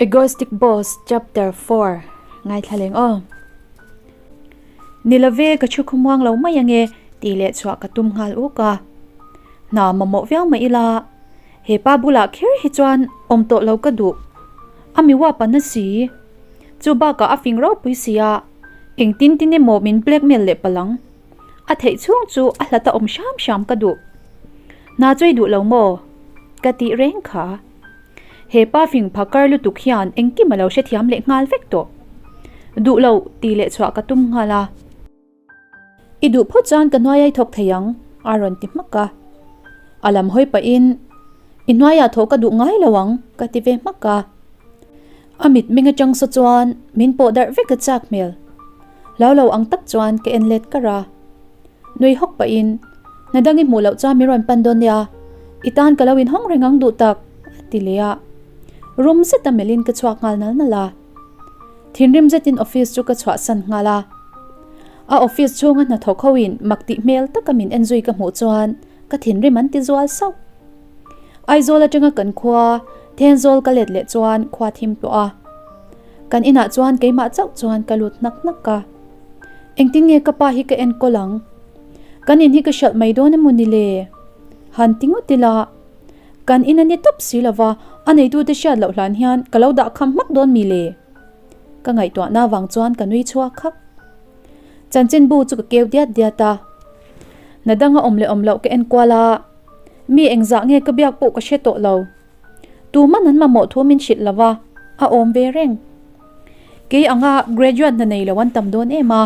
Egoistic Boss Chapter 4 Ngaithla leng aw. Ni love ka thu khawmuang lo mai ange tih leh chhuah ka tum nghal uk a. Hna mamawh viau mai ila he pa bulah kher hi chuan awm tawh lo ka duh. A mi uap a na si. Chu bakah a fing ropui si a, engtin tin emaw min blackmail leh palh ang. A theih chhung chu a hlat a awm hram hram ka duh. Hna chu i duh lo maw? Ka tih reng kha. He pa fing phakar lutuk hian engkim a lo hrethiam leh nghal vek tawh. Duh lo tih leh chhuah ka tum nghal a. I duh phawt chuan ka hnuai ai thawk thei ang, a rawn ti hmak a. A lam hawi pahin, I hnuaiah thawh ka duh ngai lo ang, ka ti ve hmak a. A mitmeng atang saw chuan min pawh darh vek a chak hmel. Hlau lo ang tak chuan ka en let kar a. Nui hawk pahin, Hna dang i hmuh loh chuan min rawn pan dawn nia, i tan ka lo inhawng reng ang duh tak, a ti leh a. Rum zeta melhin ka chhuak nghal nal nal a. Thinrim zetin office chu ka chhuahsan nghal a. A office chhunga hnathawk hoin mak tih hmel taka min en zui ka hmuh chuan ka thinrim an ti zual sauh. Aizawl atanga kan khua Thenzawl ka let leh chuan khua thim tawh a. Kan inah chuan keimah chauh chuan ka lut hnak hnak a. Engtin nge ka pa hi ka enkawl ang? Kan in hi ka hralh mai dawn emaw ni le? Han ti ngawt ila. Kan in a ni tawp si lova, a neitute hriat loh hlan hian ka lo dah kham hmak dawn mi le? Ka ngaihtuahna vang chuan ka nui chhuak khak. Chanchinbu chu ka keu diat diat a. Na danga awm leh awm loh ka en kual a, mi engzah nge ka biak pawh ka hre tawh lo. Tuman an mamawh thu min hrilh lova, a awm ve reng. Kei anga graduate hna nei lo an tam dawn em a.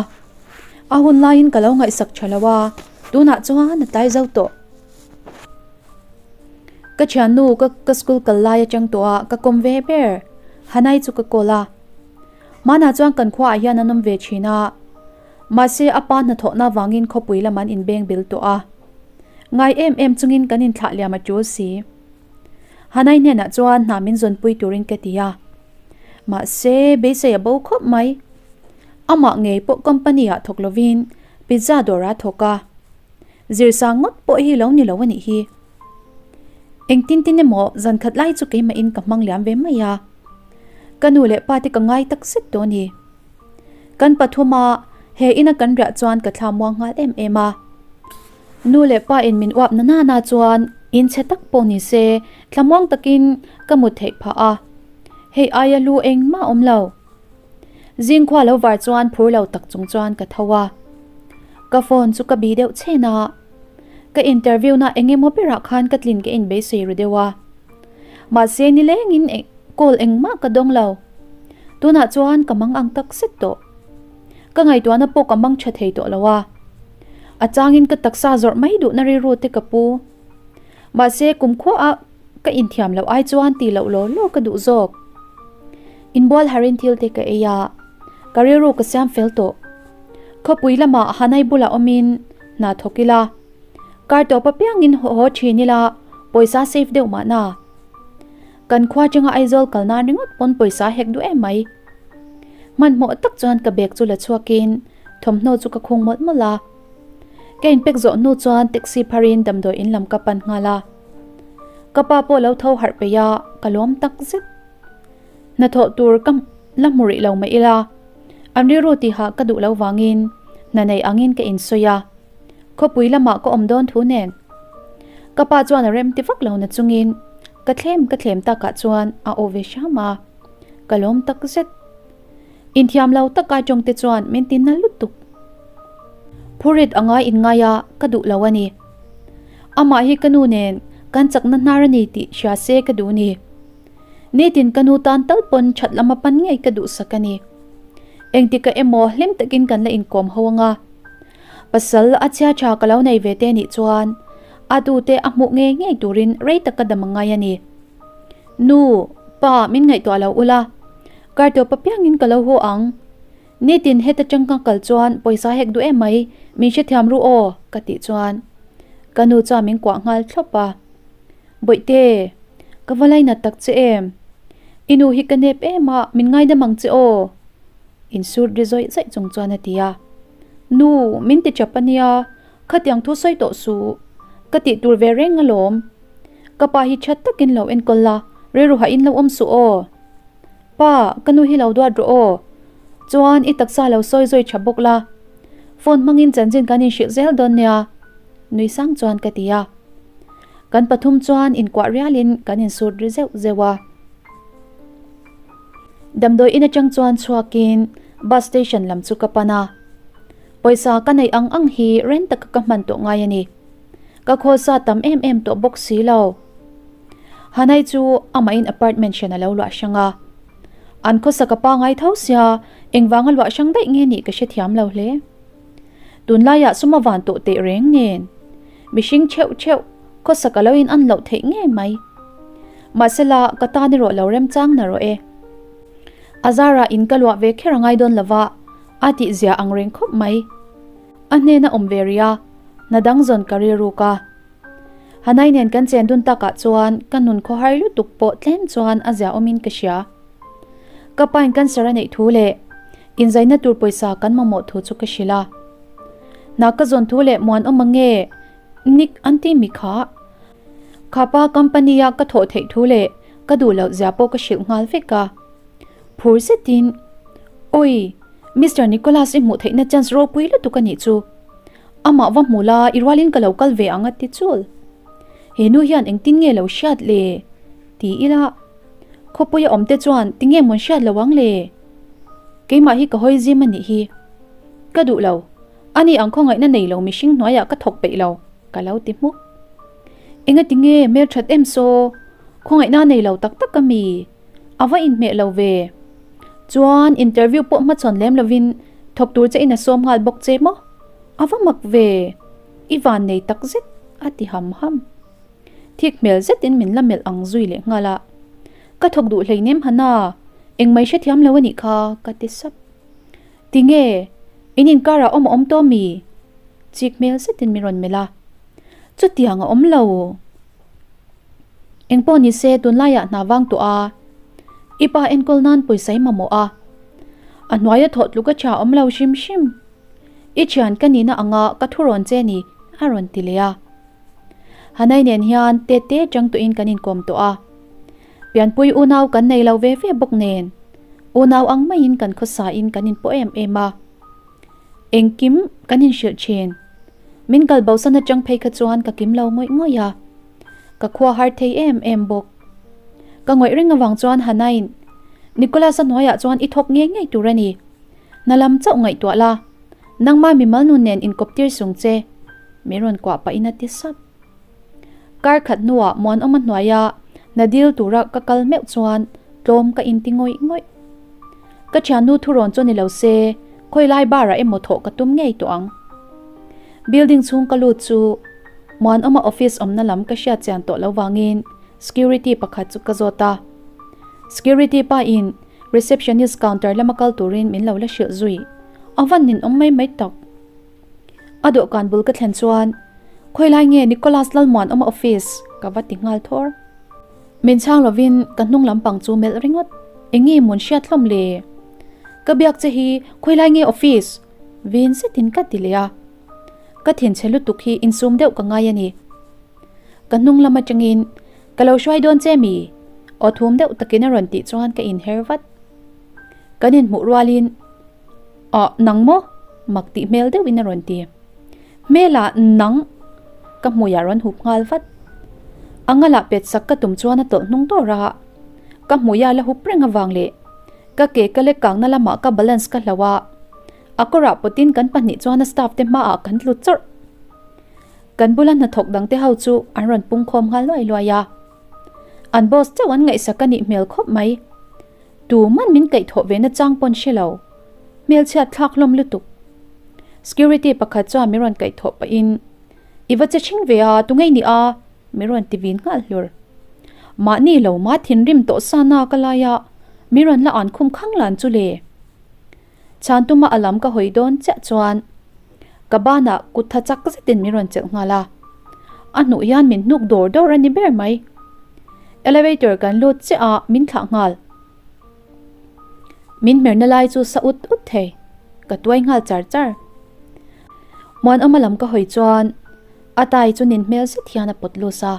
A hun laiin ka lo ngaihsak tha lo a, tunah chuan a tlai zo tawh. Ka thiannu ka ka school kal lai atang tawh a ka kawm ve ber Hanai chu ka call a. Hmanah chuan kan khuaah hian an awm ve thin a. Mahse a pa hnathawhna vangin khawpui lam an inbeng bil tawh a. Ngai em em chungin kan inthlah liam a tul si. Hanai hnenah chuan hna min zawnpui turin ka ti a. Mahse beisei a bo khawp mai. Amah ngei pawh company ah thawk lovin pizza dawr a thawk a. Zirsa ngawt pawh hi lo ni lo a nih hi. Engtin tin emaw zan khat lai chu keimahin ka hmang liam ve mai a. Ka nu leh pa te ka ngai tak zet tawh a ni. Kan pathuma he ina kan riah chuan ka thla muang nghal em em a. Nu leh pa in min uap na nana chuan in chhe tak pawh ni se thla muang takin ka mut theih phah a. Hei aia lu engmah awm lo. Zingkhua lo var chuan phur lo tak chung chuan ka tho a. Ka phone chu ka bi deuh chhen a. Ka interview na eng emaw berah khan ka tlin ka inbeisei ru deuh a. Mahse nilengin call engmah ka dawng lo. Tunah chuan ka mang ang tak zet tawh. Ka ngaihtuahna pawh ka mang tha thei tawh lo a. A changin ka taksa zawrh mai duhna rilru te ka pu. Mahse kumkhuaah ka inthiam loh ai chuan tih loh law law ka duh zawk. Inbual harin thil te ka ei a, ka rilru ka siam fel tawh. Khawpui lamah Hanai bulah awmin hna thawk ila, kar tawp apiangin haw thin ila pawisa save deuh mahna. Kan khua changa Aizawl kal nan ringawt pawn pawisa hek duh em mai. Hmanhmawh tak chuan ka bag chu la chhuakin thawmhnaw chu ka khung mawlh mawlh a. Ka inpek zawh hnu chuan taxi pharin damdawi in lam ka pan nghal a. Ka pa pawh lo tho harh peih a, ka lawm tak zet. Hnathawh tur ka la hmu rih lo mai ila, an rilru tihah ka duh lo vangin hna nei angin ka insawi a, khawpui lamah ka awm dawn thu nen. Ka pa chuan a rem ti vak lo na chungin ka thlem ka thlem takah chuan a aw ve hram a, ka lawm tak zet. Inthiam lo taka tawngte chuan min ti na lutuk. Phurit anga inngai a ka duh lo a ni. Amah hi ka nu nen kan chakna hnar a ni tih hria se ka duh ni. Nitin ka nu tan tal pawn that lama pan ngei ka duhsak a ni. Engtikah emaw hlim takin kan la inkawm ho anga. Pasal a chhia tha ka lo nei ve te nih chuan a dute a hmuh ngei ngei turin rei tak ka dam angai a ni. Nu, pa min ngaihtuah lo ula, kar tawp apiangin ka lo haw ang. Nitin heta tang ka kal chuan pawisa hek duh em mai, min hrethiam ru aw ka tih chuan ka nu chuan min kuah nghal thlawp a. Bawihte, ka va lainat tak che em? I nu hi ka nep em a, min ngaidam ang che aw? Insut ri zawih zawih chung chuan a ti a. Nu, min ti chap a nia, khatiang thu sawi tawh suh. Ka tih tur ve reng alawm. Ka pa hi that takin lo enkawl la, rilru hahin lo awm suh aw. Pa, ka nu hi lo duat rawh aw. Chuan i taksa lo sawi zawi tha bawk la. Phone hmangin chanchin kan inhrilh zel dawn nia, nui sang chuan ka ti a. Kan pathum chuan inkuah rialin kan insut ri zeuh zeuh a. Damdawi in atang chuan chhuakin bus station lam chu ka pan a. Pawisa ka neih ang ang hi reng taka ka hman tawh ngai a ni. Ka khawlsa tam em em tawh bawk si lo. Hanai chu amahin apartment hran a lo luah hrang a. An khawsak a pangai tho sia, engvanga luah hrang daih nge nih ka hrethiam lo hle. Tunlaiah suma van tawh teh reng nen. Mihring theuh theuh khawsak a lo in an loh theih ngei mai. Mahsela ka tan erawh lo remchang na rawh e. A zarah in ka luah ve kher a ngai dawn lova, a tih zia ang reng khawp mai. A hnena awm ve rih a, hna dang zawn ka rilruk a. Hanai nen kan chen dun takah chuan ka nun khawhar lutuk pawh tlem chuan a zia awmin ka hria. Ka pain cancer a neih thu leh inzaina tur pawisa kan mamawh thu chu ka hrilh a. Hna ka zawn thu leh muan awm ang nge Nick an ti mi kha? Khapa company a ka thawh theih thu leh ka duh loh zia pawh ka hrilh nghal vek a. Phur zetin, Awi, Mister Nicholas i hmuh theihna chance ropui lutuk a nih chu. Amah va hmu la, i rualin ka lo kal ve ang a ti chul. He nu hian engtin nge lo hriat le? Ti ila, khawpuia awmte chuan tinge mawn hriat lo ang le? Keimah hi ka hawi zim a nih hi. Ka duh lo, ani ang khawngaihna nei lo mihring hnuaiah ka thawk peih lo, ka lo ti hmuk. Enga tinge hmelthat em saw, khawngaihna nei lo tak tak a mi? A va inhmeh lo ve. Chuan interview pawh hmachhawn lem lovin thawk tur che in a sawm nghal bawk che maw? A va mak ve. I van nei tak zet a ti ham ham. Thik hmel zetin min la melh ang zui leh nghal a. Ka thawk duh hleinem Hana, engmai hrethiam lo a nih kha ka ti sap. Tinge? In inkarah awm a awm tawh mi? Chik hmel zetin min rawn melh a. Chutiang a awm lo. Engpawh ni se tunlaiah hna vang tawh a, i pa enkawl nan pawisa i mamawh a, a hnuaia thawh tluk a tha awm lo hrim hrim. I thian ka nihna anga ka thu rawn che ni a rawn ti leh a. Hanai nen hian te te chang tawhin kan inkawm tawh a, pianpui unau kan nei lo ve ve bawk nen unau ang maiin kan khawsa in kan inpawh em em a. Engkim kan inhrilh thin. Min kal bosan atang phei kha chuan ka kim lo ngawih ngawih a, ka khua har thei em em bawk. Ka ngawih reng avang chuan Hanain, Nicholas-a hnuaiah chuan i thawk ngei ngei tur a ni. Hna lam chauh ngaihtuah la, nangma mimal nun nen inkawp tir sung che, min rawn kuah pahin a ti sap. Kar khat hnuah Muanawma hnuaia hna dil tura ka kal meuh chuan tlawm ka inti ngawih ngawih. Ka thiannu thurawn chu ni lo se, khawi lai bar ah emaw thawh ka tum ngei tawh ang. Building chhung ka lut chu Muanawma office awmna lam ka hriat chian tawh lo vangin security pakhat chu ka zawt a. Security pa in receptionist counter lama kal turin min lo la hrilh zui. A van ninawm mai mai tak. A dawhkan bul ka thlen chuan Khawi lai nge Nicholas Lalmuanawma office? ka va ti nghal thawr. Min chhang lovin ka hnung lampang chu melh ringawt. Enge mawn hriat hlawm le? Ka biak che hi khawi lai nge office? Vin zetin ka ti leh a. Ka thinchhe lutuk hi insum deuh ka ngai a ni. Ka hnung lam atangin ka lo hruai dawn che mi? Aw thum deuh takin a rawn tih chuan ka inher vat. Kan inhmuh rualin Ah, nang maw? Mak tih hmel deuhin a rawn ti. Hmelah nang! Ka hmuiah rawn hup nghal vat. A ngalah pet sak ka tum chuan a tawlh hnung dawr a. Ka hmuia la hup reng avang leh ka ke ka lek kangna lamah ka balance ka hloh a. A kawrah pawtin kan pahnih chuan a staff te hmaah kan tlu chawrh. Kan bula hnathawk dangte ho chu an rawn pung khawm nghal luai luai a. An boss chauh an ngaihsak a nih hmel khawp mai. Tuman min kaihthawh ve na chang pawn hre lo. Hmelchhiat thlak hlawm lutuk. Security pakhat chuan min rawn kaihthawh pahin, I va che ṭhing ve a, tungei ni a? min rawn ti vin nghal hlur. Mahni lo ma thinrim tawh sa na ka lai a, min rawn la an khum khang lan chu le. Chhan tuma a lam ka hawi dawn chiah chuan ka banah kut tha chak zetin min rawn chelh nghal a. A hnuh hian min hnuk dawr dawr a ni ber mai. Elevator kan lut chiah a, min thlah nghal. Min hmerna lai chu sa ut ut thei. Ka tuai nghal char char. Muanawma lam ka hawi chuan a tai chu nin hmel zet hian a pawt lus a.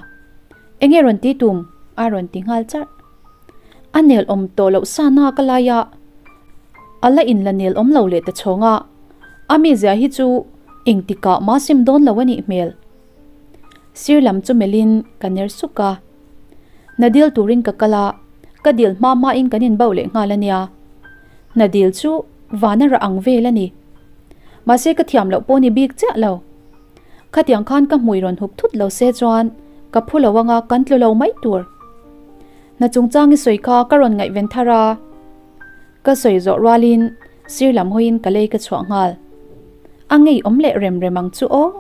Enge rawn ti tum? a rawn ti nghal charh. A nel awm tawh loh sa na ka lai a, a la in la nel awm lo leh ta chhawng a, a mizia hi chu engtikah mah sim dawn lo a nih hmel. Sir lam chu melhin ka ner suk a. Hna dil turin ka kal a, ka dil hma hmain kan inbauh leh nghal a nia. Hna dil chu vana rah ang vel a ni. Mahse ka thiam loh pawh ni bik chiah lo. Khatiang khan ka hmui rawn hup thut lo se chuan ka phu lo anga kan tlu lo mai tur. Hna chungchang i sawi kha ka rawn ngaihven thar a. Ka sawi zawh rualin sir lam hawiin ka lei ka chhuah nghal. A ngei awm leh rem rem ang chu aw.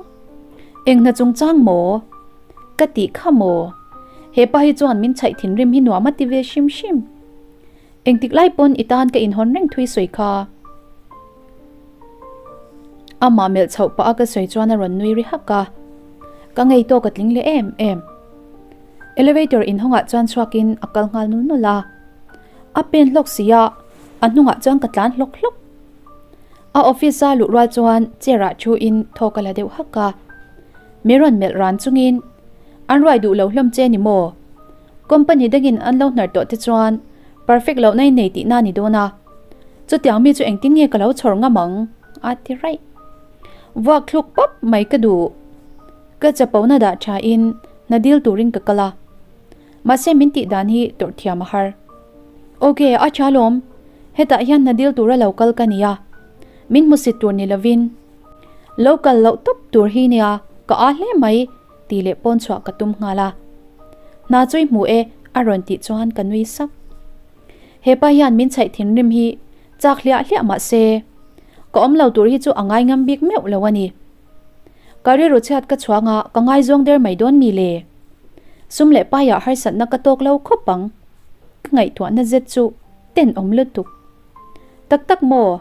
Eng hna chungchang maw? Ka tih kha maw? Hepa hi chuan min chhaih thinrim hi nuam a ti ve hrim hrim. Engtik lai pawn i tan ka inhawn reng thui sawi kha. Amah melh chhoh pah a ka sawi chuan a rawn nui ri hak a. Ka ngei tawk a tling leh em em. Elevator inhawngah chuan chhuakin a kal nghal nul nul a. A pen hlawk si a, a hnungah chuan ka tlan hlawk hlawk. A office a luh rual chuan chair ah thu in thaw ka la deuh hak a. Mi rawn melh ran chungin, An ruai duh lo hlawm che ni maw? Company dangin an lo hnar tawh te chuan perfect lohna i nei tihna ni dawn a. Chutiang mi chu engtin nge ka lo chhawr ngam ang? a ti raih. Vuak thluk pawp mai ka duh. Ka chapona dah tha in hna dil turin ka kal a. Mahse min tih dan hi tawrh thiam a har. Ok, a tha lawm. Hetah hian hna dil tura lo kal ka nia. Min hmusit tur ni lovin. Lo kal loh tawp tur hi nia, ka a hle mai tih leh pawn chhuah ka tum nghal a. Hna chu i hmu e a rawn tih chuan ka nui sak. Hepa hian min chhaih thinrim hi chak hliah hliah mah se, ka awm lo tur hi chu a ngai ngam bik meuh lo a ni. Ka rilru chhiat ka chhuang a, ka ngaizawng der mai dawn mi le? Sum leh paiah harsatna ka tawk lo khawp ang. Ka ngaihtuahna zet chu tenawm lutuk. Tak tak maw?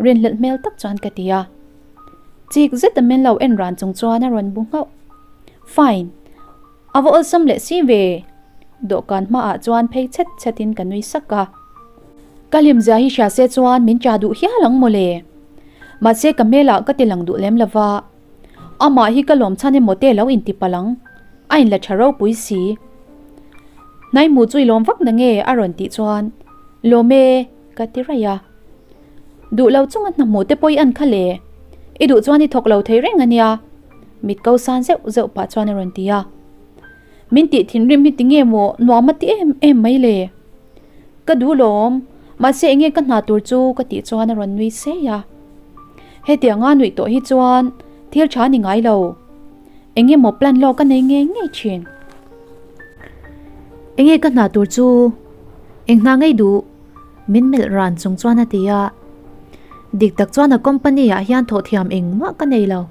Rinhlelh hmel tak chuan ka ti a. Chik zet a min lo en ran chung chuan a rawn bu nghauh. Fine. A va awlsam leh si ve. Dawhkan hmaah chuan phei chhet chhetin ka nui sak a. Ka hlimzia hi hria se chuan min cha duh hial ang mawle. Mahse ka hmelah ka ti lang duh lem lova. Amah hi ka lawm chhan emaw te lo inti palh ang. A inla tha ropui si. Hnaihmu chu i lawm vak na nge a rawn tih chuan Lawm e ka ti raih a. Duh lo chunga hna hmuh te pawh i an kha le. I duh chuan i thawk lo thei reng a nia. Mit ko san zeuh zeuh pah chuan a rawn ti a. Min tih thinrim hi tinge maw nuam a ti em em mai le. Ka duh lawm, mahse enge ka hna tur chu ka tih chuan a rawn nui sei a. Hetianga nuih tawh hi chuan thil tha ni ngai lo. Enge maw plan lawk a nei ngei ngei thin. Enge ka hna tur chu eng hna ngei duh? Min melh ran chung chuan a ti a. Dik tak chuan a company ah hian thawh thiam engmah ka nei lo.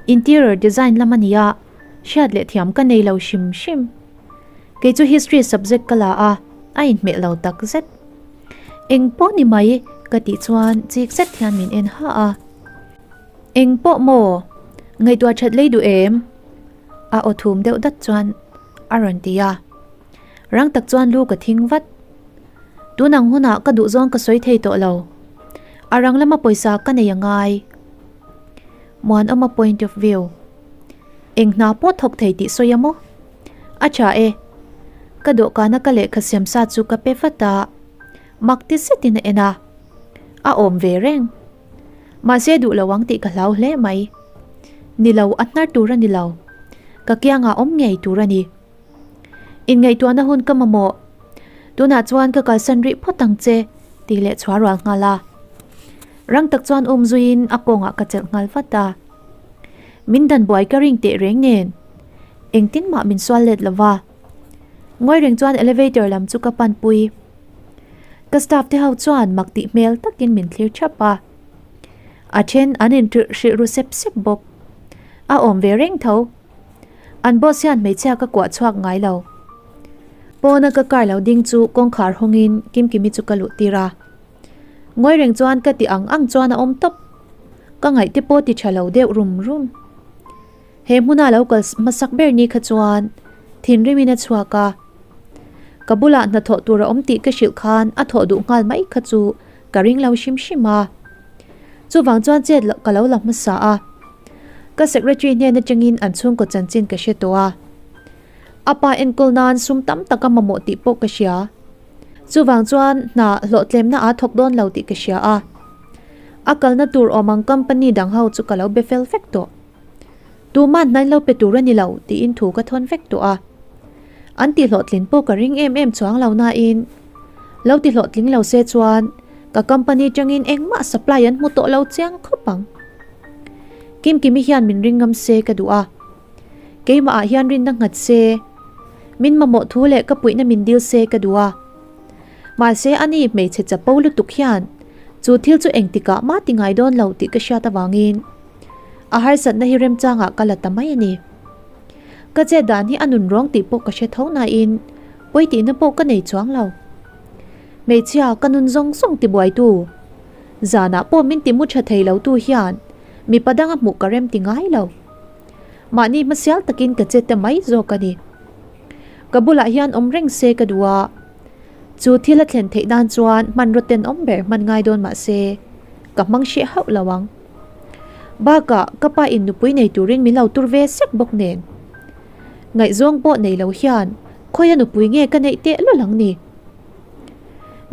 Interior design lam a nia, hriat leh thiam ka nei lo hrim hrim. Kei chu history subject ka la a, a inhmeh lo tak zet. Eng pawh ni mai ka tih chuan chik zet hian min en ha a. Eng pawh maw? Ngaihtuah that lei duh em? A aw thum deuh dat chuan a rawn ti a. Rang tak chuan lu ka thing vat. Tun ang hunah ka duh zawng ka sawi thei tawh lo. A rang lama pawisa ka nei a ngai. Muanawma point of view. Eng hna pawh thawk thei tih sawi a maw? A tha e. Ka dawhkana ka lehkha siam sa chu ka pe vat a. Mak ti zetin a en a. A awm ve reng. Mahse duh lo ang tih ka hlau hle mai. Ni lo, a hnar tur a ni lo. Ka kiangah awm ngei tur a ni. Inngaihtuahna hun ka mamawh. Tunah chuan ka kalsan rih phawt ang che, tih leh chhuah rual nghal a. Rang tak chuan um zuiin a kawngah ka chelh nghal vat a. Min dan buai ka ring teh reng nen. Engtin mah min sual let lova. Ngawi reng chuan elevator lam chu ka panpui. Ka staff te ho chuan mak tih hmel takin min thlir thap a. A then an inhrilh hrilh ru sep sep bawk. A awm ve reng tho. An boss hian hmeichhia ka kuah chhuak ngai lo. Pawna ka car lo ding chu kawngkhar hawngin Kimkimi chu ka luh tir a. Ngawi reng chuan ka ti ang ang chuan a awm tawp. Ka ngaih te pawh ti tha lo deuh rum rum. He hmuna lo kal hmasak ber ni kha chuan thinrimin a chhuak a. Ka bulah hnathawh tur a awm tih ka hrilh khan a thawh duh nghal mai kha chu ka ring lo hrim hrim a. Chuvang chuan chet ka lo la hmasa a. Ka secretary hnen atangin an chhungkaw chanchin ka hre tawh a. A pa enkawl nan sum tam tak a mamawh tih pawh ka hria. Chuvang chuan hna hlawhtlemna aa thawk dawn lo tih ka hria a. A kalna tur awm ang company dang ho chu ka lo be fel vek tawh. Tuman hnain lo pe tur a ni lo tiin thu ka thawn vek tawh a. An tihhlawhtlin pawh ka ring em em chuang lo nain lo tihlawhtling lo se chuan ka company tangin engmah supply an hmu tawh lo chiang khawp ang. Kimkimi hian min ring ngam se ka duh a. Keimah ah hian rinna nghat se, min mamawh thu leh ka puihna min dil se ka duh a. Mahse ani hmeichhe chapo lutuk hian chu thil chu engtikah mah ti ngai dawn lo tih ka hriat avangin a harsatna hi remchangah ka la ta mai a ni. Ka chet dan hi a nun rawng tih pawh ka hre tho nain pawi tihna pawh ka nei chuang lo. Hmeichhia ka nun zawng zawng tibuaitu, zanah pawh min ti mu tha thei lo tu hian mipa danga hmuh ka rem ti ngai lo. Mahni hmasial takin ka che ta mai zawk a ni. Ka bulah hian awm reng se ka duh a, chu thil a thlen theih nan chuan hmanraw tenawm ber hman ngai dawn mah se ka hmang hreh hauh lo ang. Bakah ka pa in nupui nei turin min lo tur ve sek bawk nen. Ngaihzawng pawh nei lo hian khawia nupui nge ka neih teh lawlh ang ni.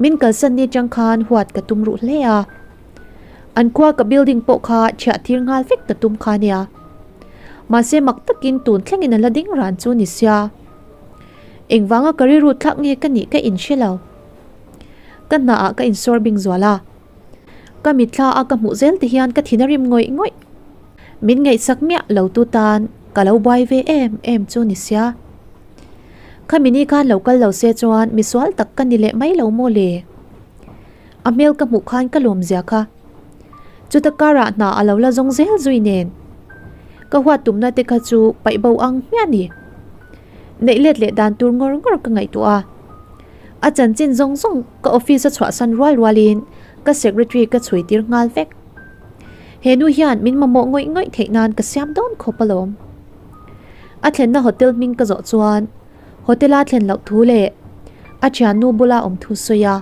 Min kalsan ni chang khan huat ka tum ruh hle a. An khua ka building pawh kha chhiah thir nghal vek ta tum kha nia. Mahse mak takin tun thlengin a la ding ran chu ni sia. Engvanga ka rilru thlak nge ka nih ka inhre lo. Ka hnaah ka insawr bing zual a. Ka mitthla a ka hmuh zel te hian ka thin a rim ngawih ngawih. Min ngaihsak miah lo tu tan ka lo buai ve em em chu ni sia. Khami ni khan lo kal lo se chuan misual tak ka ni leh mai lo maw le. A hmel ka hmuh khan ka lawm zia kha. Chuta karah hna a lo la zawng zel zui nen. Ka huat tumna te kha chu paih bo ang hmiah ni. Neih let leh dan tur ngawr ngawr ka ngaihtuah a. A chanchin zawng zawng ka office a chhuahsan rual rualin ka secretary ka chhui tir nghal vek. He nu hian min mamawh ngawih ngawih theih nan ka siam dawn khawp alawm. A thlenna hotel hming ka zawh chuan Hotel a thlen loh thu leh a thiannu bula awm thu sawi a.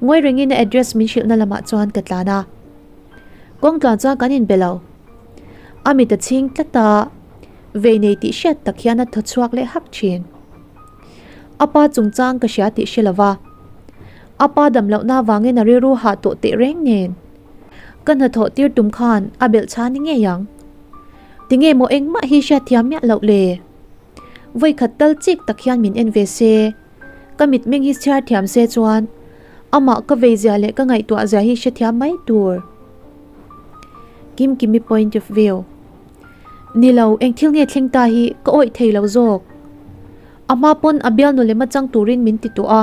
Ngawi rengin a address min hrilhna lamah chuan ka tlan a. Kawng tluan chuan kan inbe lo. A mit a chhing tlat a, vei nei tih hriat tak hian a thaw chhuak leh hak thin. A pa chungchang ka hria tih hre lova, a pa dam lohna avangin a rilru hah tawh teh reng nen ka hnathawh tir tum khan a belh chhan ni ngei ang. Tinge maw engmah hi hriatthiam miah loh le? Vawi khat tal chik tak hian min en ve se, ka mitmeng hi chhiar thiam se chuan amah ka vei zia leh ka ngaihtuah zia hi hrethiam mai tur. Kimkimi point of view. Ni lo, eng thil nge thleng ta hi ka awih thei lo zawk. A hma pawn a bialnu lema chang turin min ti tawh a.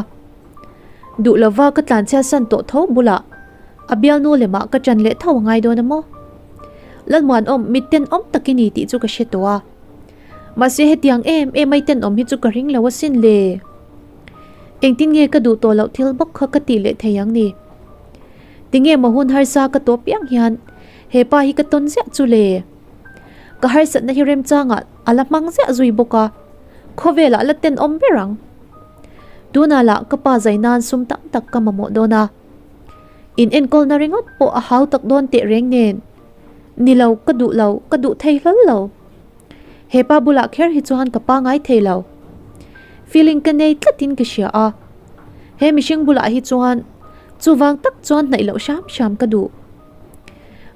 Duh lova ka tlanchhiat san tawh tho bulah a bialnu lemah ka ṭan leh tho a ngai dawn a maw? Lalmuanawm, mitten awm tak i ni tih chu ka hre tawh a. Mahse hetiang em em ai tenawm hi chu ka ring lo asin le. Engtin nge ka duh tawh loh thil bawk kha ka tih leh thei ang ni. Tinge maw hun harsa ka tawp piang hian he pa hi ka tawn ziah chu le. Ka harsatna hi remchangah a la hmang ziah zui bawk a, khawvelah la tenawm ber ang. Tunah lah ka pa zai nan sum tam tak ka mamawh dawn a. In enkawlna ringawt pawh a hau tak dawn teh reng nen. Ni lo, ka duh lo, ka duh thei hlawl lo. He pa bulah kher hi chuan ka pangai thei lo. Feeling ka nei tlatin ka hria a. He mihring bulah hi chuan chuvang tak chuan hnaih loh hram hram ka duh.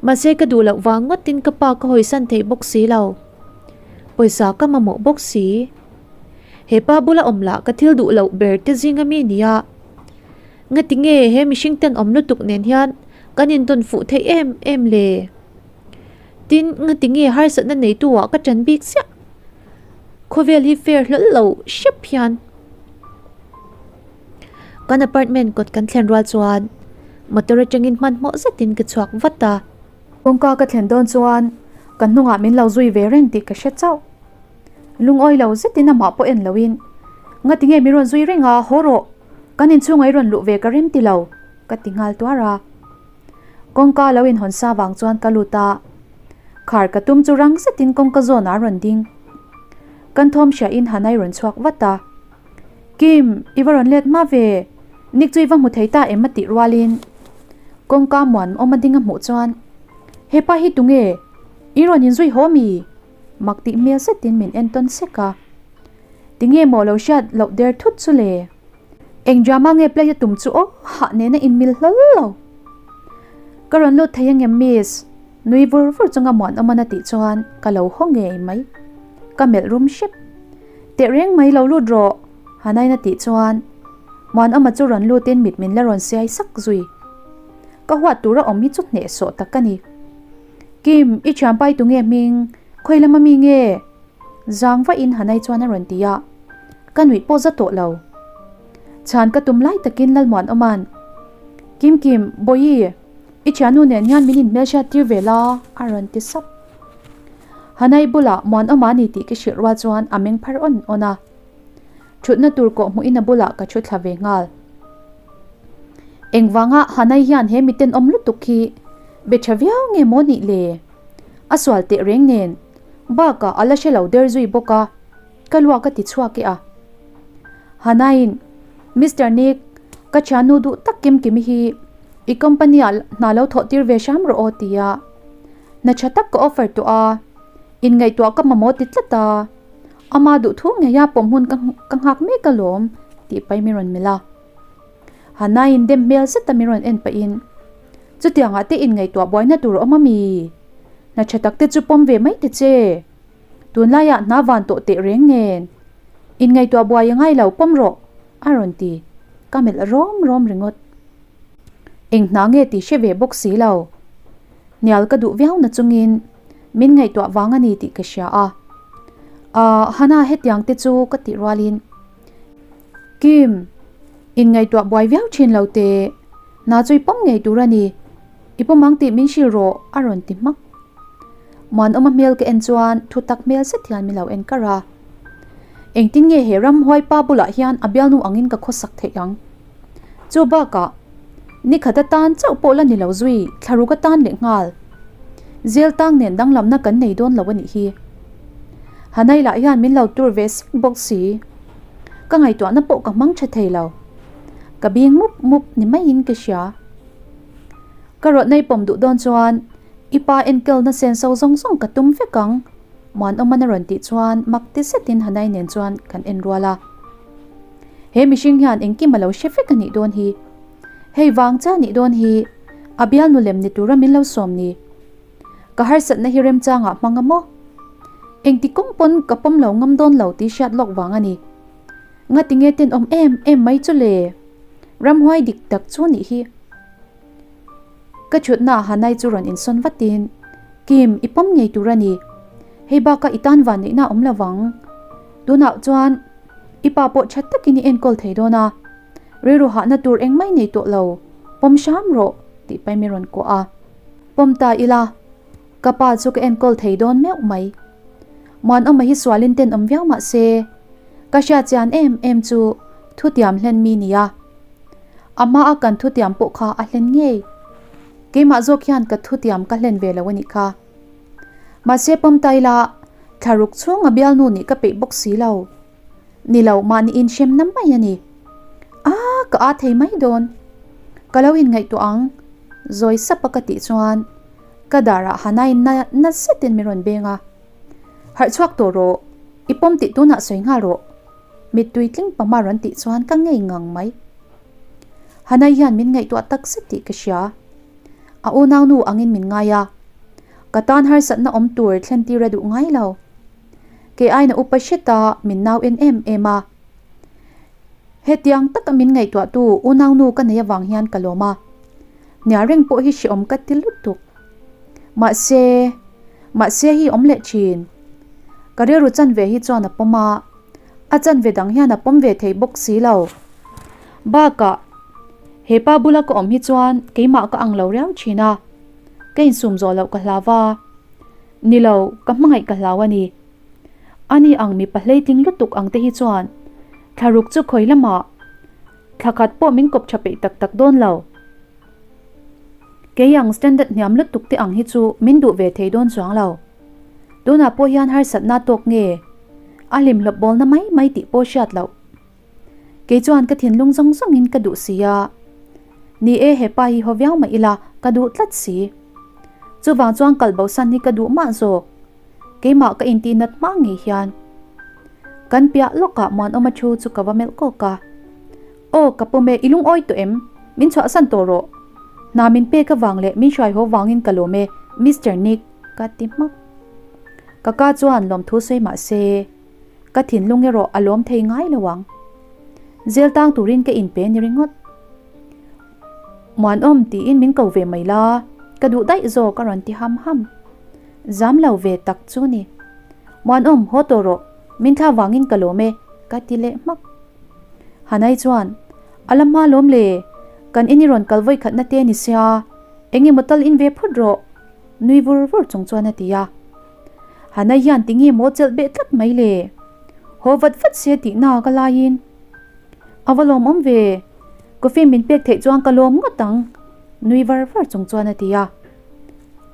Mahse ka duh loh vang ngawtin ka pa ka hawisan thei bawk si lo. Pawisa ka mamawh bawk si. He pa bula awm lah ka thil duh loh ber te zinga mi nia. Ngati nge he mihring tenawm lutuk nen hian kan intawn fuh theih em em le? Tin, ngati nge harsatna neitu ah ka ṭan bik chiah? Khawvel hi fair hlawl lo hrep hian. Kan apartment kawt kan thlen rual chuan motor atangin hmanhmawh zetin ka chhuak vat a. Kawngka ka thlen dawn chuan ka hnungah min lo zui ve reng tih ka hre chauh. Lungawi lo zetin amah pawh en loin, Ngati nge min rawn zui reng a, haw rawh, kan inchhungah i rawn luh ve ka rem ti lo, ka ti nghal tuar a. Kawngka lo inhawn sa vang chuan ka lut a, khar ka tum chu rang zetin kawngka zawnah a rawn ding. Kan thawm hriahin Hanai rawn chhuak vat a, Kim, i va rawn let hma ve, Nick chu i va hmu thei ta em a tih rualin kawngka muan awm a ding a hmuh chuan, Hepa hi tunge? I rawn inzui haw mi? Mak tih hmel zetin min en tawn sek a, Tinge maw lo hriat loh der thut chu le? Eng drama nge play a tum chu aw hah nena inmil hlawl lo. Ka rawn lut thei angem miss? Nui vur vur chunga Muanawman a tih chuan ka lo haw ngei mai. Ka melh rum hrep. Teh reng mai lo lut rawh Hanain a tih chuan Muanawma chu rawn lutin mit min la rawn siai sak zui. Ka huat tura awm hi chu hnehsawh tak a ni. Kim, i thianpai tu nge hming? Khawi lama mi nge? Zang vahin Hanai chuan a rawn ti a, ka nuih pawh za tawh lo. Chhan ka tum lai takin Lalmuanawma'n, Kim Kim, Bawihi, i thiannu nen hian min inhmelhriat tir ve la, a rawn ti sap. Hanai bulah Muanawma ni tih ka hrilh rual chuan a meng phar awn awn a. Thutna tur kawh hmuhin a bulah ka thu thla ve nghal. Engvanga Hanai hian he miten awm lutuk hi be tha viau nge maw nih le? A sual teh reng nen bakah a la hre lo der zui bawk a, ka luak a ti chhuak e a. Hanaiin, Mister Nick, ka thiannu duh tak Kimkimi hi i company ah hna lo thawh tir ve hram rawh aw tia hna tha tak ka offer tawh a, inngaihtuah ka mamawh ti tlat a. Ama duh thu ngei a pawm hun ka nghak mek alawm tih paih mi rawn melh a. Hannah-in dem hmel zet a mi rawn en pahin, Chutiangah te inngaihtuah buaina tur a awm a mi? Hna tha tak te chu pawm ve mai ta che. Tunlaiah hna van tawh teh reng nen. Inngaihtuah buai a ngai lo pawm rawh, a rawn ti. Ka melh rawm rawm ringawt. Eng hna nge tih hre ve bawk si lo. Hnial ka duh viau na chungin min ngaihtuah vang a ni tih ka hria a. Ahh Hana hetiang te chu ka tih rualin Kim, in ngaihtuah buai viau thin lo teh, hna chu i pawm ngei tur a ni, i pawm ang tih min hrilh rawh a rawn ti hmak. Muanawma hmel ka en chuan thu tak hmel zet hian min lo en kar a. Engtin nge he ramhuai pa bulah hian a bialnu angin ka khawsak theih ang? Chu bakah, ni khat atan chauh pawh la ni lo zui, thlaruk atan leh nghal. Zel tang nen danglamna kan nei dawn lo a nih hi. Hanai lah hian min lo tur ve sek bawk si. Ka ngaihtuahna pawh ka hmang tha thei lo. Ka bing mup mup ni maiin ka hria. Ka rawtnai pawm duh dawn chuan i pa enkelna senso zawng zawng ka tum vek ang, Muanawman a rawn tih chuan mak ti zetin Hanai nen chuan kan en rual a. He mihring hian engkim a lo hre vek a nih dawn hi. Hei vang cha nih dawn hi a bialnu lem ni tura min lo sawm ni. Ka harsatna hi remchangah hmang a maw? Engti kawng pawn ka pawm lo ngam dawn lo tih hriat lawk vang a ni. Ngati nge tenawm em em mai chu le? Ramhuai dik tak chu nih hi. Ka thutna Hanai chu rawn insawn vatin, Kim, i pawm ngei tur a ni. Hei bakah i tan van neihna a awm lo vang. Tunah chuan i pa pawh tha takin i enkawl thei dawn a, rilru hahna tur engmah i nei tawh lo, pawm hram rawh, tih paih mi rawn kuah a. Pawm ta ila, ka pa chu ka enkawl thei dawn meuh mai. Muanawma hi sualin tenawm viau mah se, ka hriatchian em em chu thutiam hlen mi nia. A hmaa kan thutiam pawh kha a hlen ngei. Keimah zawk hian ka thutiam ka hlen ve lo a nih kha. Mahse pawm ta ila, thlaruk chhunga bialnu nih ka peih bawk si lo. Ni lo, mahni inhremna mai a ni. A, ka aa thei mai dawn. Ka lo inngaihtuah ang, zawi sapa ka tih chuan ka darah Hanain na na zetin min rawn beng a. Harh chhuak tawh rawh, i pawm tih tunah sawi nghal rawh. Mittui tling pama rawn tih chuan ka ngei ngang mai. Hanai hian min ngaihtuah tak zet tih ka hria. A unaunu angin min ngai a, ka tan harsatna awm tur thlen tir a duh ngai lo. Kei aina upa hreta min nau en em em a. Hetiang taka min ngaihtuahtu unaunu ka nei avang hian ka lawm a, hnial reng pawh hi hreawm ka ti lutuk. Mahse, mahse hi awm leh thin. Ka rilru chanve hi chuan a pawm a, a chanve dang hian a pawm ve thei bawk si lo. Bakah, he pa bula ka awm hi chuan keimah ka ang lo riau thin a, ka insum zawh loh ka hlau a. Ni lo, ka hmangaih ka hlau a ni. Ani ang mipa hleitling lutuk ang te hi chuan thlaruk chu khawi lamah thla khat pawh min kawp tha peih tak tak dawn lo. Kei ang standard hniam lutuk te ang hi chu min duh ve thei dawn chuang lo. Tunah pawh hian harsatna tawk nge a hlimhlawp bawlna mai mai tih pawh hriat loh. Kei chuan ka thinlung zawng zawngin ka duh si a. Ni e, he pa hi haw viau mah ila ka duh tlat si. Chuvang chuan kal bosan hi ka duh mah zawk. Keimah ka intih nat hma ngei hian. Kan piah lawkah Muanawma thu chu ka va melh kawk a. Aw, ka pawm e, i lungawi tawh em? Min chhuahsan tawh rawh. Hna min pek avang leh min hruai haw vangin ka lawm e, Mister Nick, ka ti hmak. Ka ka chuan lawmthu sawi mah se, ka thinlung erawh a lawm thei ngai lo ang. Zel tang turin ka inpe ni ringawt. Muanawm tiin min ko ve mai la, ka duh daih zawk a rawn ti ham ham. Zam lo ve tak chu ni. Muanawm, haw tawh rawh, min thla vangin ka lawm e, ka ti leh hmak. Hanai chuan, A la hma lawm le, kan in i rawn kal vawi khatna te ni sia, eng emaw tal in ve phawt rawh, nui vur vur chung chuan a ti a. Hanai hian tinge maw chelh beh tlat mai le? Haw vat vat se tihna ka laiin. A va lawmawm ve, coffee min pek theih chuan ka lawm ngawt ang, nui var var chung chuan a ti a.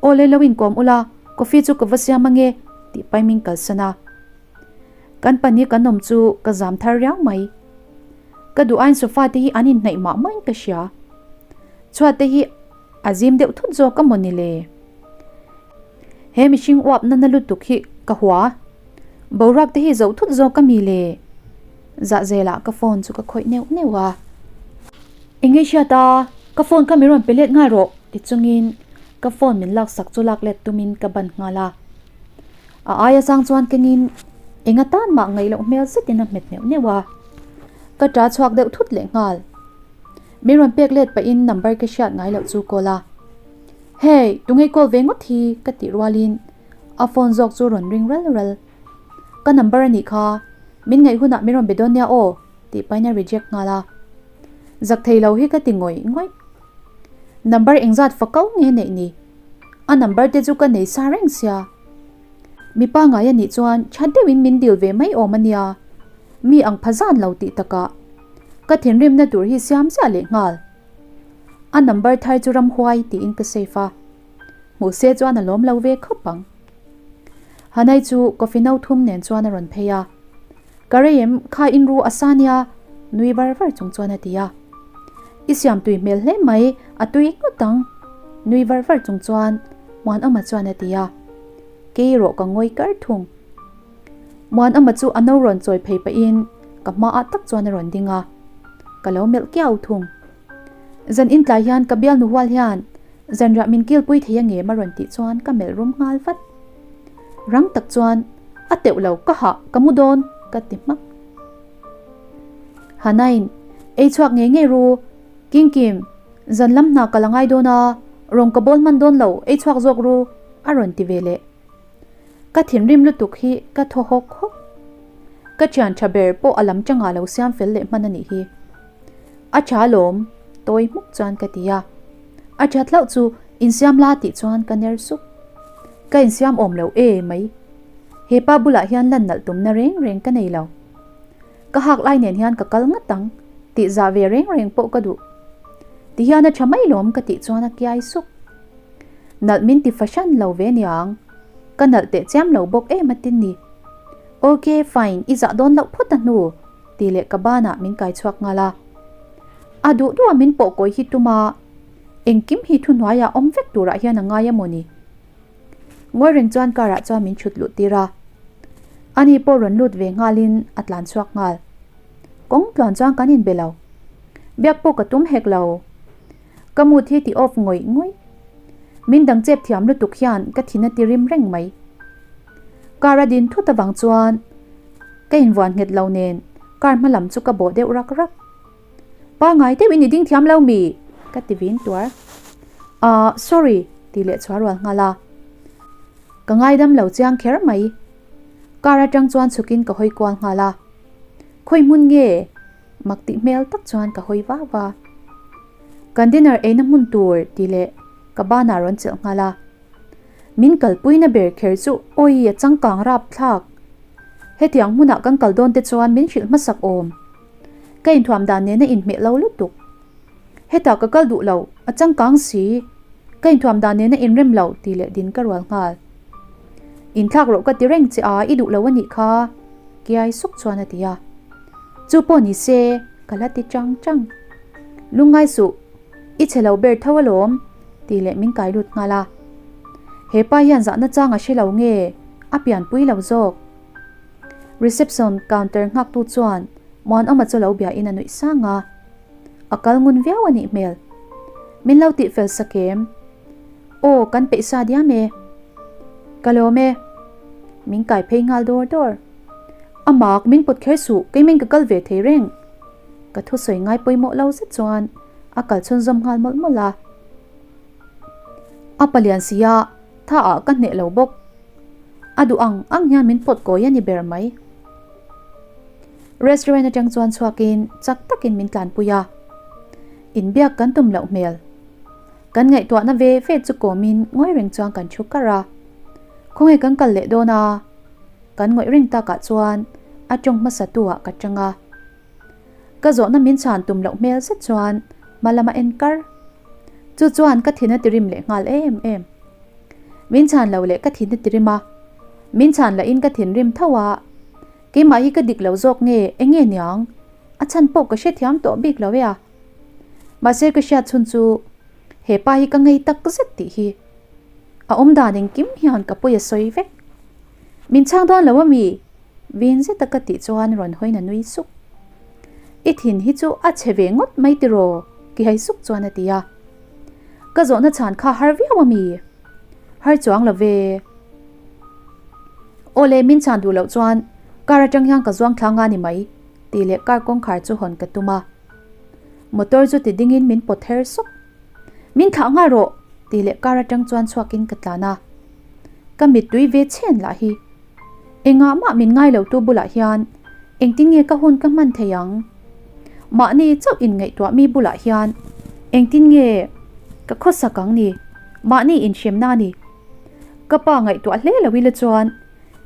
Aw le lo inkawm ula, coffee chu ka va siam ange, tih pai min kalsan a. Kan pahnih kan awm chu ka zam thar riau mai. Ka duh aiin sofa te hi an inhnaih mah mah in ka hria. Chhuat te hi a zim deuh thut zawk a maw ni le? He mihring uap nana lutuk hi ka hua. Boruak te hi zo thut zawk a mi le? Zahzelah ka phone chu ka khawih neuh neuh a. Eng nge hriat a, ka phone kha min rawn pe let nghal rawh ti chungin ka phone min laksak chu lak let tumin ka ban nghal a. A aia chang chuan kengin eng atan mah ngaih loh hmel zetin a hmet neuh neuh a. Ka ṭa chhuak deuh thut leh nghal. Min rawn pek let pahin number ka hriat ngai loh chu call a. Hey, tunge call ve ngawt hi? ka tih rualin a phone zawk chu rawn ring ral ral. Ka number a nih kha, min ngaih hunah min rawn be dawn nia aw tih pahin a reject nghal a. Zak thei lo hi ka ti ngawih ngawih. Number engzat fakau nge neih ni? A number te chu ka nei sa reng sia. Mipa ngai a nih chuan tha deuhin min dil ve mai awm a nia. Mi ang pha zan lo tih takah ka thinrimna tur hi siam ziah leh nghal. A number thar chu ramhuai tiin ka save a. Hmuh se chuan a lawm lo ve khawp ang. Hanai chu coffee no thum nen chuan a rawn phei a. Ka rei em, kha in ru a sa nia, nui var var chung chuan a ti a. I siam tui hmel hle mai, a tui ngawt ang, nui var var chung chuan Muanawma chuan a ti a. Kei erawh ka ngawi kar thung. Muanawma chu a no rawn chawi phei pahin ka hmaah tak chuan a rawn ding a, ka lo melh kiau thung. Zan in tlai hian ka bialnu hual hian zanriah min kilpui thei a ngem a rawn tih chuan ka melh rum nghal vat. Rang tak chuan a teuh lo ka hah ka mu dawn ka ti hmak. Hanain, Ei chhuak ngei ngei ru, Kingkim, zan lam hna ka la ngai dawn a, rawn ka bawl hman dawn lo, ei chhuak zawk ru a rawn ti ve leh. Ka thinrim lutuk hi ka thaw hawk hawk. Ka thian tha ber pawh a lam changah lo siam fel leh hman a nih hi. A tha lawm, tawi hmuk chuan ka ti a. A that hlauh chu insiam la tih chuan ka ner sup. Ka insiam awm lo e mai. He pa bulah hian lan nalh tumna reng reng ka nei lo. Ka hak lai nen hian ka kal ngat ang tih zah ve reng reng pawh ka duh. Ti hian a tha mai lawm ka tih chuan a kiai sup. Nalh min ti fahran lo ve niang. Ka nalh teh chiam lo bawk em a tin ni. Ok fine i zah dawn loh phawt a hnu tih leh ka banah min kai chhuak nghal a. A duh duh a min pawh kawi hi tum a, engkim hi thuhnuaiah awm vek turah hian a ngai a maw ni? Ngawi reng chuan car ah chuan min chhut luh tir a. Ani pawh rawn lut ve nghalin a tlan chhuak nghal. Kawng tluan chuan kan inbe lo. Biak pawh ka tum hek lo. Ka mood hi ti off ngawih ngawih. Min dang chep thiam lutuk hian ka thin a ti rim reng mai. Car a din thut avang chuan ka invuan nghet lo nen car hma lam chu ka bawh deuh rak rak. Pangai deuhin i ding thiam lo mi? ka ti vin tuar. Ahh sorry tih leh chhuah rual nghal a. Ka ngaidam lo chiang kher mai. Car atang chuan chhukin ka hawi kual nghal a. Khawi hmun nge? Mak tih hmel tak chuan ka hawi va va. Kan dinner eina hmun tur tih leh ka banah rawn chelh nghal a. Min kalpuina ber kher chu awi a changkang rap thlak. Hetiang hmunah kan kal dawn te chuan min hrilh hmasak awm. Ka inthuam dan nena inhmeh lo lutuk. Hetah ka kal duh lo, a changkang si. Ka inthuam dan nena inrem lo tih leh din ka rual nghal. Inthlak rawh ka ti reng che a, i duh lo a nih kha, kiai suk chuan a ti a. Chu pawh ni se, ka la ti chang chang. Lungngai suh, i chhe lo ber tho alawm, tih leh min kai lut nghal a. He pa hian zahna chang a hre lo nge, a pianpui lo zawk. Reception counter nghaktu chuan Muanawma chu lo biain a nuih sang a. A kal ngun viau a nih hmel. Min lo tih fel sak em? Aw, kan peih sa diam e. Ka lawm e. Min kai phei nghal dawr dawr. A mak, min pawt kher suh, keimin ka kal ve thei reng. Ka thusawi ngai pawimawh lo zet chuan a kal chhunzawm nghal mawlh mawlh a. A palian sia, tha ah ka hneh lo bawk. A duh ang ang hian min pawt kawi a ni ber mai. Restaurant atang chuan chhuakin chak takin min tlanpui a. Inbiak kan tum loh hmel. Kan ngaihtuahna ve ve chu kawmin ngawi reng chuan kan thu kar a. Khawnge kan kal leh dawn a? Kan ngawih reng takah chuan a tawng hmasa tu ah ka tang a. Ka zawhna min chhan tum loh hmel zet chuan hma lama en kar. Chu chuan ka thin a tirim leh nghal em em. Min chhan lo leh ka thin a tirim a, min chhan lahin ka thinrim tho a. Keimah hi ka dik lo zawk nge eng nge niang? A chhan pawh ka hrethiam tawh bik lo e a. Mahse ka hriat chhun chu he pa hi ka ngei tak zet tih hi. A awm dan engkim hian ka pawi a sawi vek. Min chhang dawn lo ami? Vin zeta ka tih chuan rawn hawiin a nui suk. I thin hi chu a chhe ve ngawt mai tiraw? Kihai suk chuan a ti a. Ka zawhna chhan kha har viau ami? Har chuang lo ve. Awle min chhan duh loh chuan car atang hian ka zuang thla nga ni mai tih leh car kawngkhar chu hawn ka tum a. Motor chu ti dingin min pawt her sawk. Min thlah nghal rawh tih leh car atang chuan chhuakin ka tlan a. Ka mittui ve chhen lah hi. Engah mah min ngai lo tu bulah hian engtin nge ka hun ka hman thei ang? Mahni chauh inngaihtuah mi bulah hian engtin nge ka khawsak ang ni? Mahni inhremna a ni. Ka pa ngaihtuah hle lo ila chuan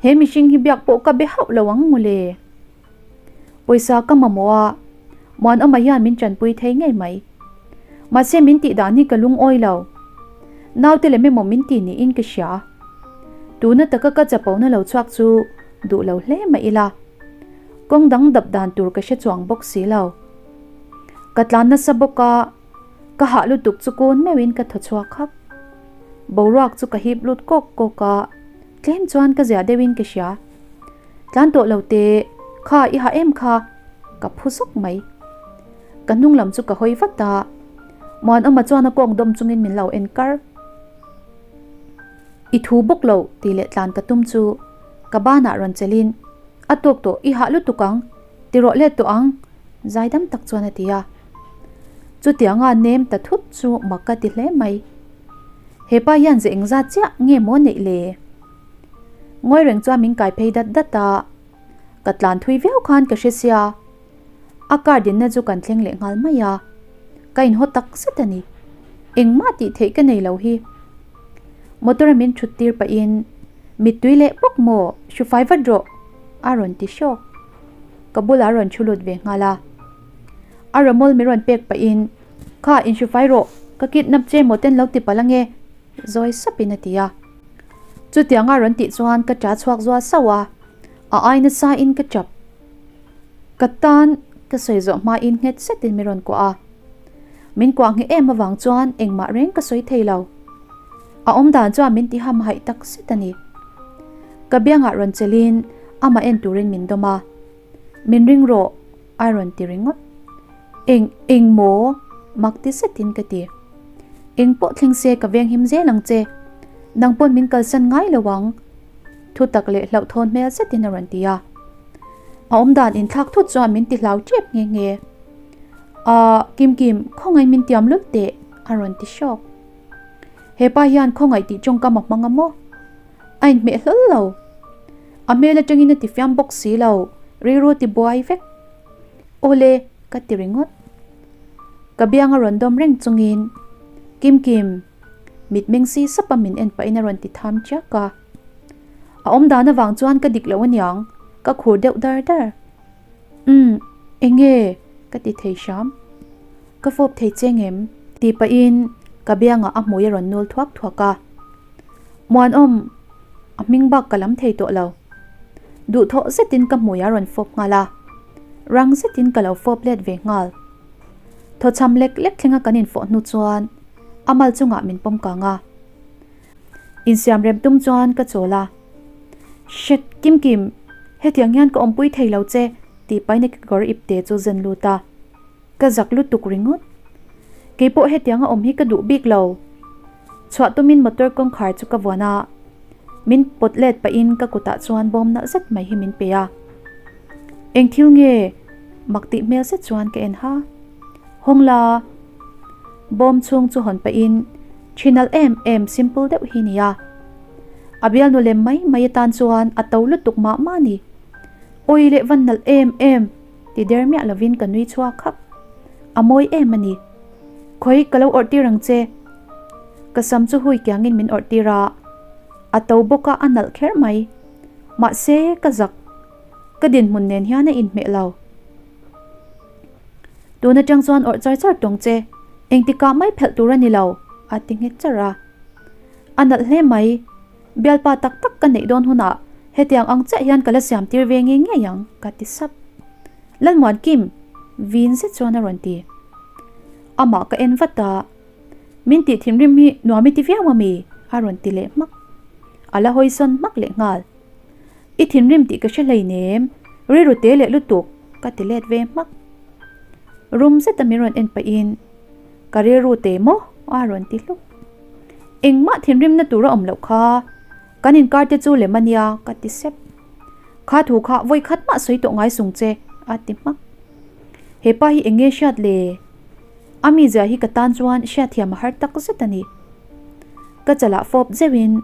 he mihring hi biak pawh ka be hauh lo ang mawle. Pawisa ka mamawh a, Muanawma hian min tanpui thei ngei mai. Mahse min tih dan hi ka lungawi lo. Naute lem emaw min ti niin ka hria. Tuna taka ka chapona lo chhuak chu duh lo hle mah ila. Kawng dang dap dan tur ka hre chuang bawk si lo. Ka tlan nasa bawk a, ka hah lutuk chu kun meuhin ka thaw chhuak hak. Boruak chu ka hip lut kawk kawk a, tlem chuan ka zia deuhin ka hria. Tlan tawh lo te, kha i ha em kha, ka phu zawk mai. Ka hnung lam chu ka hawi vat a, Muanawma chuan a kawng dawm chungin min lo en kar. I thu bawk lo tih leh tlan ka tum chu ka banah rawn chelin, A tawk tawh, i hah lutuk ang, ti rawh let tawh ang, zaidam tak chuan a ti a. Chutianga nem ta thut chu mak ka ti hle mai. Hepa hian ze engzat chiah nge maw neih le? Ngawi reng chuan min kai phei dat dat a, ka tlan thui viau khan ka hre sia. A car dinna chu kan thleng leh nghal mai a, ka inhaw tak zet a ni. Engmah tih theih ka nei lo hi. Motor a min thut tir pahin, Mittui leh bawk maw, hru fai vat rawh, a rawn ti hrawk. Ka bulah a rawn thu lut ve nghal a. A rawmawl min rawn pek pahin, Kha, inhru fai rawh, ka kidnap che maw ten lo ti palh ange, zawi sapin a ti a. Chutianga rawn tih chuan ka ṭa chhuak zual sauh a, a ai nasa in ka ṭap. Ka tan ka sawi zawh hmain nghet zetin min rawn kuah a. Min kuah ngheh em avang chuan engmah reng ka sawi thei lo. A awm dan chuan min ti ham haih tak zet a ni. Ka biangah rawn chelhin amah en turin min dawm a. Min ring rawh a rawn ti ringawt. Eng eng maw? Mak ti zetin ka ti. Eng pawh thleng se ka veng him zel ang che. Nang pawn min kalsan ngai lo ang. Thu tak leh hlauhthawn hmel zetin a rawn ti a. A awm dan inthlak thut chuan min ti hlau tep nghe nghe. Ahh, Kim Kim, khawngaih min tiam lut teh, a rawn ti hrawk. Hepa hian khawngaih tih tawngkam a hmang a maw? A inhmeh hlawl lo. A hmel atangin a ti fiam bawk si lo, rilru ti buai vek. Awle, ka ti ringawt. Ka biang a rawn dawm reng chungin, Kim Kim, mitmeng si sapa min en pahin a rawn ti tham chiak a. A awm dan avang chuan ka dik lo aniang, ka khur deuh dar dar. Umm, enge? ka ti thei hram. Ka fawp thei che ngem? Tih pahin ka biangah a hmui a rawn nul thuak thuak a. Muanawm, a hming bak ka lam thei tawh lo. Duhthawh zetin ka hmui a rawn fawp nghal a, rang zetin ka lo fawp let ve nghal. Thawchham lek lek thlenga kan infawh hnu chuan a mal chungah min pawm kang a. Insiam rem tum chuan ka chawl a, Shit, Kim Kim, hetiang hian ka awmpui thei lo che, tih paina kekawr ipte chu zen lut a. Ka zak lutuk ringawt. Keipawh hetianga awm hi ka duh bik lo. Chhuah tumin motor kawngkhar chu ka vuan a, min pawt let pahin ka kutah chuan bawm nalh zet mai hi min pe a. Eng thil nge? Mak tih hmel zet chuan ka en ha. Hawng la. Bawm chhung chu hawn pahin thi nalh em em simple deuh hi nia. A bialnu lem mai mai atan chuan a to lutuk mah mah a ni. Awi leh van nalh em em! Ti der miah lovin ka nui chhuak khap. A mawi em a ni. Khawi ka lo awrh tir ang che. Ka sam chu hui kiangin min awrh tir a. A to bawk a a nalh kher mai. Mahse ka zak. Ka dinhmun nen hian a inhmeh lo. Tun atang chuan awrh char char tawng che. Engtikah mai phelh tur a ni lo, a ti nghet char a. A nalh hle mai. Bialpa tak tak ka neih dawn hunah hetiang ang chiah hian ka la siam tir ve ngei ngei ang, ka ti sap. Lalmuan Kim, vin zet chuan a rawn ti. Amah ka en vat a, Min tih thinrim hi nuam i ti viau ami? a rawn ti leh hmak. A la hawisawn hmak leh nghal. I thinrim tih ka hre hleinem, rilru te leh lutuk, ka ti let ve hmak. Rum zeta min rawn en pahin, Ka rilru te maw? a rawn ti hluk. Engmah thinrimna tur a awm loh kha, kan inkar te chu lem a nia, ka ti sep. Kha thu kha vawi khat mah sawi tawh ngai sung che, a ti hmak. He pa hi eng nge hriat le? A mizia hi ka tan chuan hriatthiam a har tak zet a ni. Ka chalah fawp zeuhin,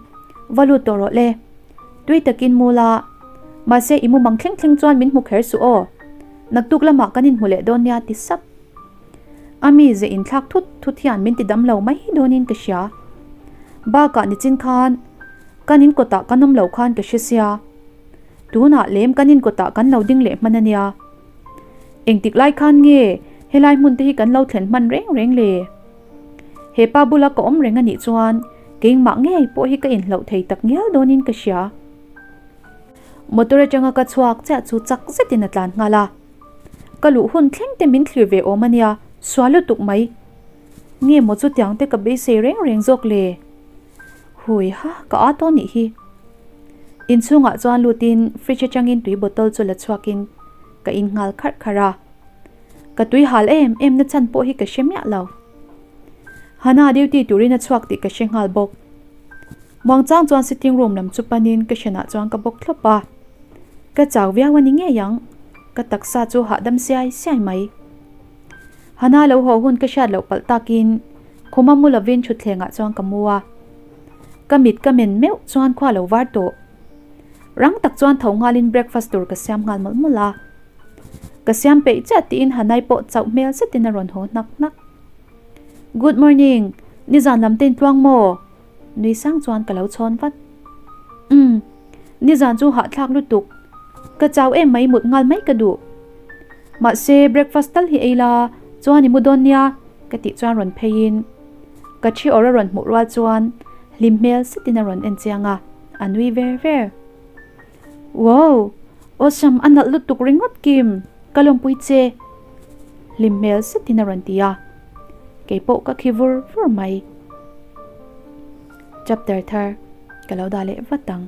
Va lut tawh rawh le. Tui takin mu la, mahse i mumang thleng thleng chuan min hmu kher suh aw. Naktuk lamah kan inhmu leh dawn nia ti sap. A mi ze inthlak thut thut hian min ti dam lo mai dawnin ka hria. Bakah nichin khan kan in kawtah kan awm lo khan ka hre sia. Tunah lem kan in kawtah kan lo ding leh hman a nia. Engtik lai khan nge helai hmun te hi kan lo thlen hman reng reng le? He pa bula ka awm reng a nih chuan keimah ngei pawh hi ka inhloh thei tak ngial dawnin ka hria. Motor atanga ka chhuak chiah chu chak zetin a tlan nghal a. Ka luh hun thleng te min thlir ve awm a nia, sual lutuk mai. Nge maw chutiang te ka beisei reng reng zawk le? Hui ha, ka â tawh nih hi. Inchhungah chuan lutin fridge atangin tui bottle chu la chhuakin ka in nghal kharh kharh a. Ka tui hal em em na chhan pawh hi ka hre miah lo. Hana duty turin a chhuak tih ka hre nghal bawk. Muangchang chuan sitting room lam chu panin ka hrenah chuan ka bawk thlawp a. Ka chau viau a ni ngei ang, ka taksa chu hahdam siai siai mai. Hana lo haw hun ka hriat loh palh takin khuma mu lovin thutthlengah chuan ka mu a. Ka mit ka men meuh chuan khua lo var tawh. Rang tak chuan tho nghalin breakfast tur ka siam nghal mawlh mawlh a. Ka siam peih chiah tiin Hanai pawh chauh hmel zetin a rawn haw hnak hnak. Good morning, nizan lam te intluang maw? Nui sang chuan ka lo chhawn vat. Umm, nizan chu hahthlak lutuk. Ka chau em mai mut nghal mai ka duh. Mahse breakfast tal hi ei la chuan i mu dawn nia ka tih chuan rawn pheiin ka thi awr a rawn hmuh rual chuan hlim hmel zetin a rawn en chiang a, a nui ver ver. Wow! Awesome a nalh lutuk ringawt Kim, ka lawmpui che. Hlim hmel zetin a rawn ti a. Kei pawh ka khi vur vur mai. Chapter thar ka lo dah leh vat ang.